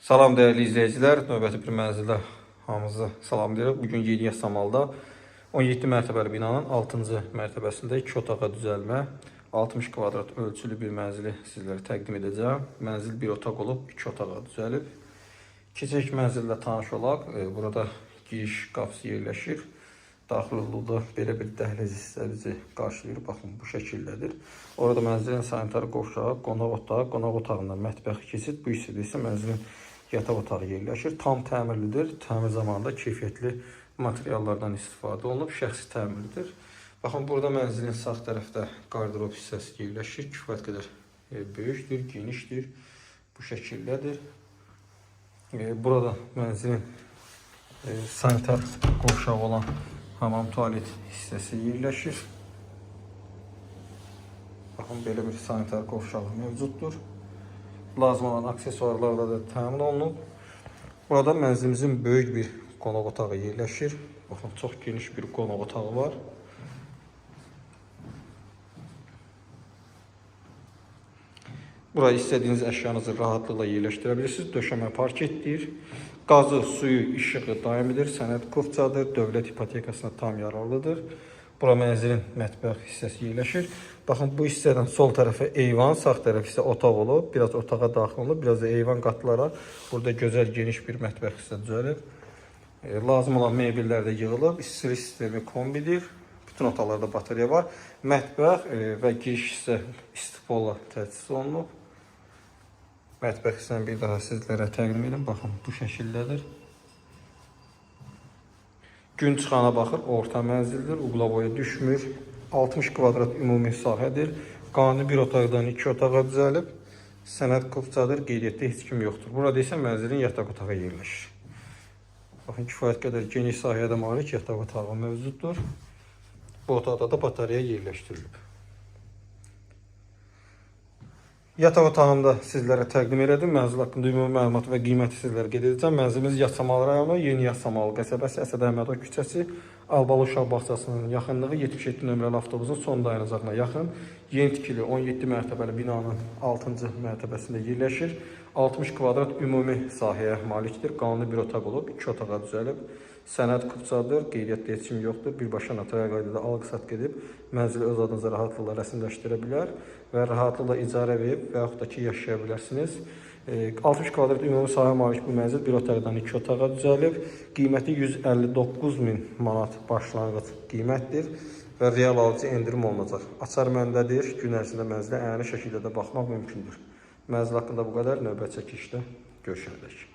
Salam dəyərli izləyicilər, növbəti bir mənzildə hamınızı salamlayırıq. Bugün Yeni Yasamalda 17 mərtəbəli binanın 6-cı mərtəbəsində 2 otağa düzəlmə, 60 kvadrat ölçülü bir mənzili sizlərə təqdim edəcəm. Mənzil bir otaq olub, 2 otağa düzəlib. Keçək mənzillə tanış olaq. Burada giriş qapısı yerləşir. Daxil olduqda belə bir dəhliz hissə bizi qarşılayır. Baxın, bu şəkildədir. Orada mənzilin sanitar qovşağı, qonaq otağı, qonaq otağından mətbəx keçid. Bu hissədə isə mənzilin yataq otağı yerləşir. Tam təmirlidir. Təmir zamanında keyfiyyətli materiallardan istifadə olunub. Şəxsi təmirlidir. Baxın, burada mənzilin sağ tərəfdə qardırob hissəsi yerləşir. Kifayət qədər böyükdür, genişdir. Bu şəkildədir. Burada mənzilin sanitar qovşağı olan hamam tualet hissəsi yerləşir. Baxın, belə bir sanitar qovşağı mövcuddur. Lazım olan aksesuarlarla da təmin olunub. Burada mənzilimizin böyük bir qonaq otağı yerləşir. Baxın, çox geniş bir qonaq otağı var. Buraya istədiyiniz əşyanızı rahatlıqla yerləşdirə bilirsiniz. Döşəmə parketdir. Qazı, suyu, işığı daimidir. Sənəd kupçadır. Dövlət ipotekasına tam yararlıdır. Bura mənzilin mətbəx hissəsi yerləşir. Baxın, bu hissədən sol tərəfə eyvan, sağ tərəf isə otaq olub. Biraz otağa daxil olunub, biraz da eyvan qatılaraq burada gözəl geniş bir mətbəx hissə düzəlib. Lazım olan mebellər də yığılıb. İstilik sistemi kombidir. Bütün otaqlarda batareya var. Mətbəx və giriş hissə istipolla təchiz olunub. Mətbəx hissəni bir daha sizlərə təqdim edim. Baxın, bu şəkildədir. Gün çıxana baxır, orta mənzildir, uqlavoya düşmür. 60 kvadrat ümumi sahədir. Qanuni bir otaqdan 2 otağa düzəlib. Sənəd kupçadır, qeydiyyatda heç kim yoxdur. Burada isə mənzilin yataq otağı yerləşir. Baxın, kifayət qədər geniş sahəyə də malik yataq otağı mövcuddur. Bu otaqda da batareya yerləşdirilib. Yataq otağını da sizlərə təqdim elədim. Mənzil haqqında ümumi məlumat və qiyməti sizlərə qeyd edəcəm. Mənzilimiz Yasamal rayonu, Yeni Yasamal qəsəbəsi, Əsəd Əhmədov küçəsi, Albalı Uşaq bağçasının yaxınlığı, 77 nömrəli avtobusun son dayanacağına yaxın, yeni tikili 17 mərtəbəli binanın 6-cı mərtəbəsində yerləşir. 60 kvadrat ümumi sahəyə malikdir. Qanuni bir otaq olub, 2 otağa düzəlib. Sənəd kupçadır, qeydiyyatda heç kim yoxdur. Birbaşa notarial qaydada alqı-satqı edib mənzili öz adınıza rahatlıqla rəsmiləşdirə bilər və rahatlıqla icarə verib və yaxud da ki, yaşaya bilərsiniz. 60 kvadrat ümumi sahəyə malik bu mənzil bir otaqdan 2 otağa düzəlib. Qiyməti 159 min manat başlanğıc qiymətdir və real alıcı endirim olunacaq. Açar məndədir. Gün ərzində mənzilə əyani şəkildə də baxmaq mümkündür. Mənzil haqqında bu qədər. Növbəti çəkilişdə görüşənədək.